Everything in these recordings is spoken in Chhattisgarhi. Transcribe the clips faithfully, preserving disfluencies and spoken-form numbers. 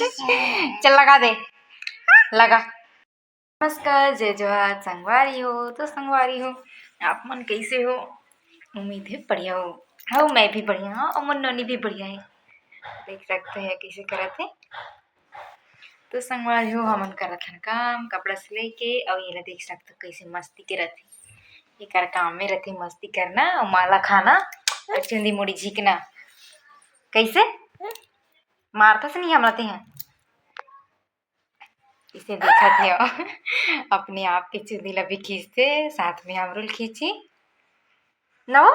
चल लगा दे, लगा। नमस्कार, जय जोहार संगवारी हो। तो संगवारी हो, आप मन कैसे हो? उम्मीद है बढ़िया हो। हाँ, मैं भी बढ़िया हूँ और मोर नोनी भी बढ़िया है। देख सकते हैं कैसे करत है। तो संगवारी हो, हमन करत हन काम, कपड़ा सिलाई के, और ये ला देख सकते हो कैसे मस्ती करत है। एकर काम में रहते मस्ती करना और माला खाना और चुंदी मुड़ी झिकना। कैसे मारता से नहीं हमला ते हैं। इसे देखत हे अपने आप के चुंदी ला भी खींचते, साथ में हमरो ल खींची। नवा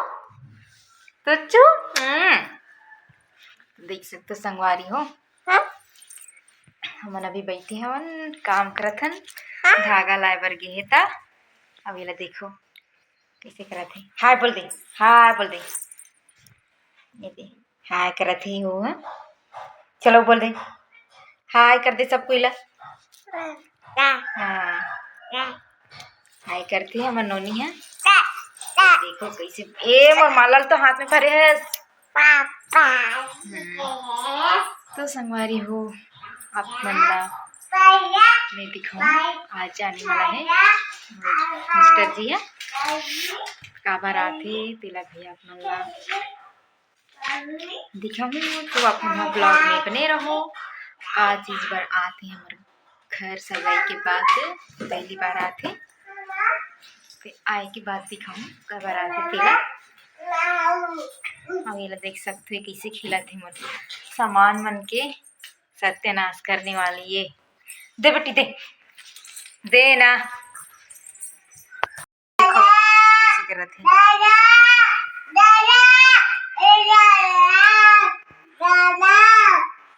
तो चु हम्म। देख सकते संगवारी हो, हमन अभी बैठे हवन, काम करत हन, धागा लाए बर गे हे ता। अब एला देखो कैसे करत हे। हाय बोल दे, हाय बोल दे। ये दे, हाय करत हे वो, हाँ? चलो बोल दे, हाय कर दे सब कोई ला। हाँ, हाय करत हे हमर नोनी है। देखो कैसे, ए मोर माला ल तो हाथ में भरे है। हम्म। तो संगवारी हो, आप मन ला मैं दिखाऊं, आज आने वाला है मिस्टर जी है, काबर आथे तेला भी आप मन ला दिखाऊं। तो आप मन ब्लॉग में बने रहो। आज इस बार आथे हमर घर सजाई के बाद, पहली बार आथे, ते आए के बाद दिखाऊं काबर आथे तेला। अब ये ला देख सकते हो कैसे खिलाथे मोर सामान मन के सत्यानाश करने वाली ये। दे बेटी दे, दे ना। देखो, कैसे करत हे।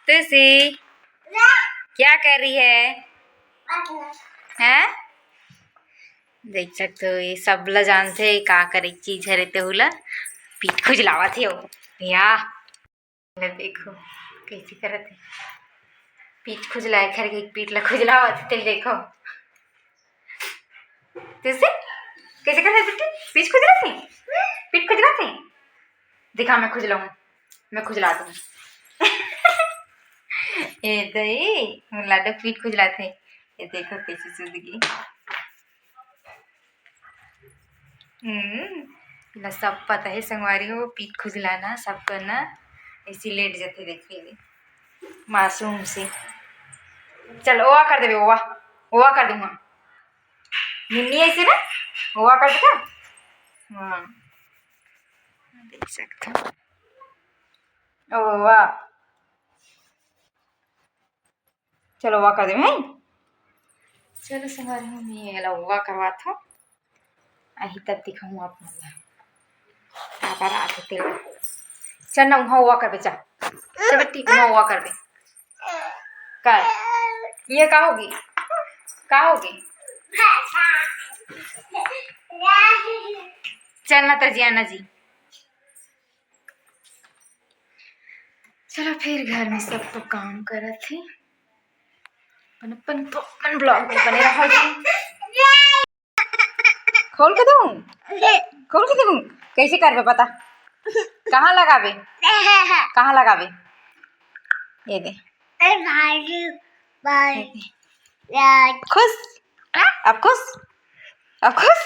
तुलसी, क्या कर रही है? हैं? देख सकते हो, ये सब ला जानते हैं, का करे चीज हरे तेहू ला पीठ खुजलावत हे वो। या ले देखो कैसे करत हे, पीठ खुजलाए खर के पीठ ला खुजलावत हे, तेल देखो। जैसे कैसे करत हे बेटी, पीठ खुजलात हे, पीठ खुजलात हे। दिखा, मैं खुजलाऊं, मैं खुजला दूं। ए दई, मोर लाडो पीठ खुजलात हे। ये देखो कैसे सुध गई। हम्म, एला सब पता है संगवारी हो, पीठ खुजलाना सब करना, ऐसी लेट जाते देखे ले मासूम से। चल ओवा कर देबे, ओवा, ओवा कर दूंगा। मुन्नी ऐसे ना, ओवा कर देगा। हाँ, देख सकते हो। ओवा। चलो, ओवा कर देबे, हैं? चलो, संगवारी हो, मैं एला ओवा करवात हूँ। आही तब दिखाऊँ आप मन ला। काबर आथे तेला। चल ना, उहाँ ओवा करबे, चल। चल बेटी, उहाँ ओवा करबे। कर। ये का होगी? का होगी? चल ना, तजिया ना जी। चलो फिर घर में सब तो काम करत हे, अपन अपन तो अपन ब्लॉग में बने रहो जी। खोल के दूँ, खोल के दूँ, कैसे करबे बता, कहाँ लगाबे, कहाँ लगाबे, ये दे। ए भाई, भाई। खुश? अब खुश? अब खुश?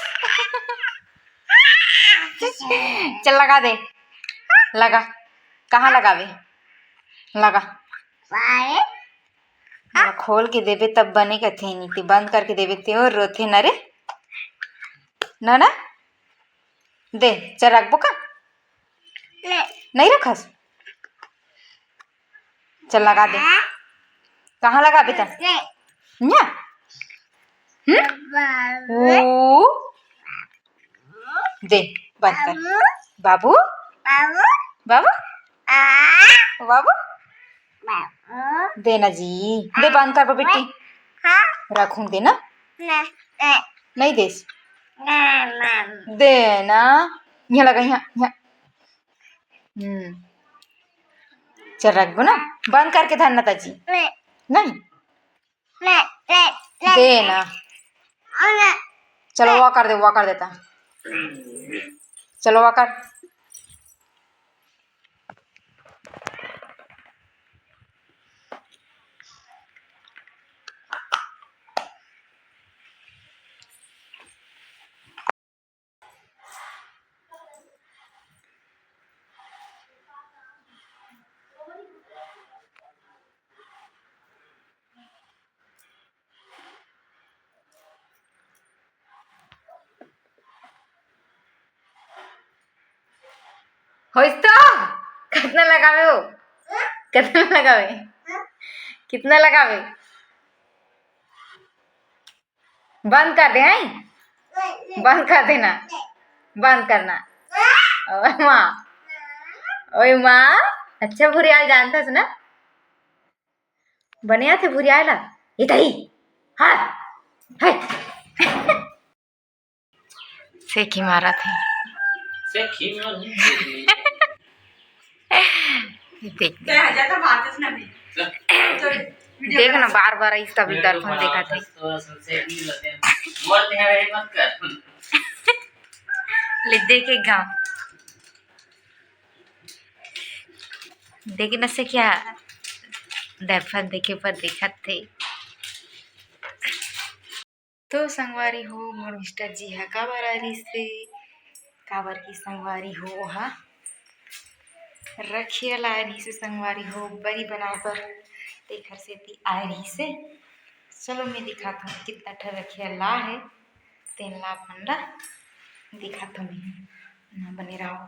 चल लगा दे, लगा। कहाँ लगाबे? लगा। भाई। हाँ, खोल के देबे तब बने कथे, नहीं ते बंद करके देबे ते और रोथे न रे। ना, ना? दे, चल रखबो का? नहीं। नहीं रखस? चल लगा दे। हाँ। कहाँ लगाबे त? नहीं। यहाँ? हम्म? बाबू। ओ। दे, बंद कर। बाबू। बाबू? बाबू? बाबू? आ? बाबू? बाबू? दे ना जी। दे, बंद कर बेटी। हाँ? रखूं दे ना? ना, ना। नहीं देस? ना, ना। दे ना। यहाँ लगा, यहाँ, यहाँ। हम्म। चल रखबो ना। बंद करके धरना ताजी। नहीं। नहीं? दे ना। चलो, ओवा कर दे, ओवा कर देता। चलो, ओवा कर। ओइस तो कितना लगावे हो? कितना लगावे? कितना लगावे? बंद कर दे, हैं? बंद कर देना, बंद करना। ओए माँ, ओए माँ, अच्छा भुरियाल जानथस ना? बने आथे भुरियाल ला। ये तही, हाँ, है। सेखी मारत हे। सेखी मारत हे। देख, देख ना, बार बार इस तभी दर्पण देखत हे। ले देखे गाँव, देखे न सेखिया, दर्पण देखे पर देखत हे। तो संगवारी हो, मोर मिस्टर जी ह काबर आय रहिस हे, काबर कि संगवारी हो, ओहा रखिया लाय रहिस हे संगवारी हो, बरी बनाए बर, तेखर सेती आय रहिस हे। चलो, मैं दिखात हूँ कितना ठन रखिया ला हे, तेन ला अपन ला दिखात हूँ मैं, ना बने रहो।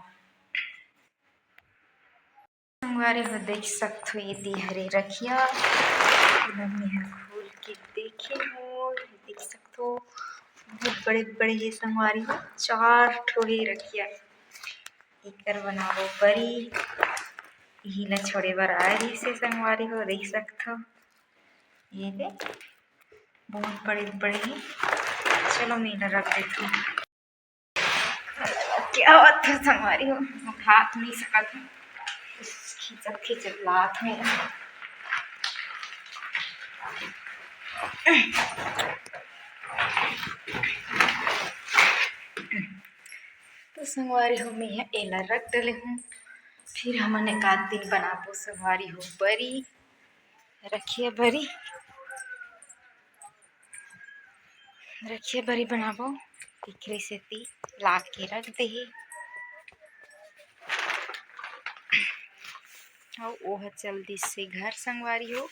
संगवारी हो, देख सकथो, ये दे हरे रखिया, एला मेंहा खोल के देखे हो, ये देख सकथो, बहुत बड़े बड़े ये संगवारी हो, चार ठो हे रखिया। एकर बनाबो बरी, इही ला छोड़े बर आय रहिस हे संगवारी हो, देख सकथो, ये दे बहुत बड़े बड़े हे। चलो, मैं एला रख देथव। क्या बात है संगवारी हो, उठा तो नहीं सकत हूँ, खींचत खींचत लात हूँ। तो संगवारी हो, मैं एला रख डले हूँ, फिर हमन एक आध दिन बनाबो संगवारी हो बरी, रखिया बरी। रखिया बरी बनाबो, तेखरे सेती ला के रख देही। अउ ओह चल दिस से घर संगवारी हो,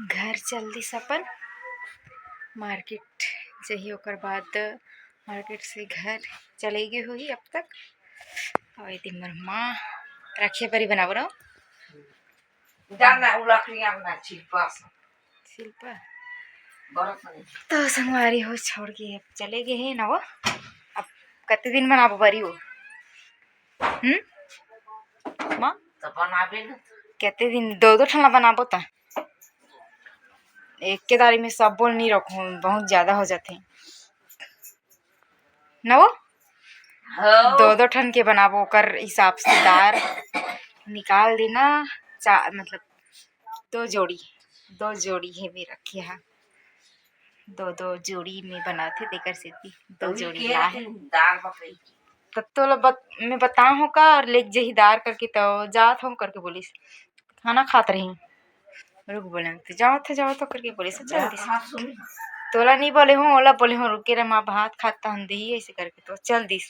घर चल दिस अपन मार्केट जही, ओकर बाद मार्केट से घर चले गे होही अब तक। अउ एती मोर माँ रखिया बरी बनाबो ना। जाना उ लकड़िया में ना छिलपा से। शिल्पा। बरस नहीं। तो संगवारी हो छोड़ के अब चले गए हैं ना वो। अब कते दिन बनाबो बरी हो? हम्म? माँ? तो बनाबे ना। कते दिन, दो दो ठन ला बनाबो त? एक के दारी में सब बोल नहीं रखो, बहुत ज्यादा हो जाते। ना वो? हाँ। दो दो ठन के बनाबो, ओकर हिसाब से दार निकाल देना। चा-, मतलब दो जोड़ी, दो जोड़ी हे मेरा रखिया। दो दो जोड़ी में बनाथे, तेकर सेती दो जोड़ी ला हे। दार बकरी। तब तोला बत-, मैं बताहूँ का, और लेके जही दार करके तो जात हूँ करके बोलिस, खाना खात रही। रुक बोले, "तो जाओ थे, जाओ तो," करके बोले से चल दिस। हाँ, सुन। तोला नहीं बोले हूँ, ओला बोले हूँ, "रुके रे माँ, भात खात हन देही," ऐसे करके तो चल दिस।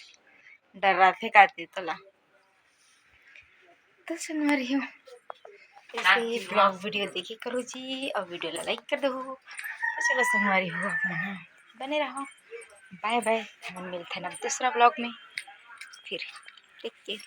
डर्राथे काते तोला। तो संगवारी हो, ऐसे ही vlog video देखे करो जी, और video ला like कर दो। तो चलो संगवारी हो, अपना बने रहो। Bye bye, हम मिलते हैं अब दूसरा vlog में फिर। Take care।